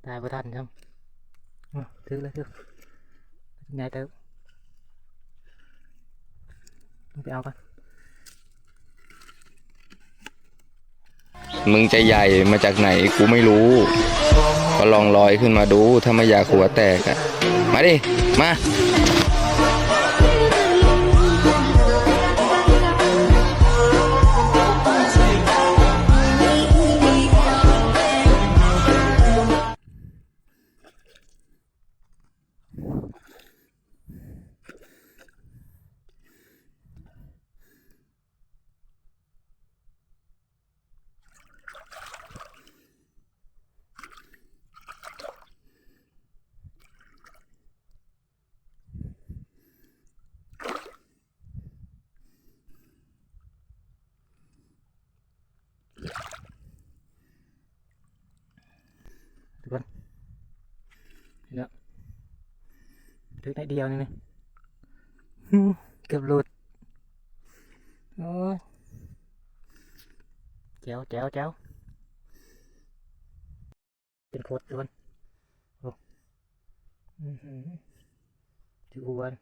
ຕາຍບໍ່ທັນຊ້ຳ. ອື ຖືກແລ້ວ ຖືກ ໃຫຍ່ເຕີບ. ໄປເອົາກ່ອນ. ມຶງຈະໃຫຍ່ມາຈາກໄຫນກູໄມ່ຮູ້ ກໍລອງລອຍຂຶ້ນມາດູ ຖ້າໄມ່ຢາກຫົວແຕກອະ ມາດິ ມາ. ທຸກຄົນ ເນາະ ຖືກໜ້ອຍດຽວໜຶ່ງນີ້ ເກືອບຫຼຸດ. ໂອ້ຍ ແຈ໋ວ ແຈ໋ວ ແຈ໋ວ ເປັນໂຄດ ທຸກຄົນ. ໂອ້ ອືຫື ຖືກອວນ.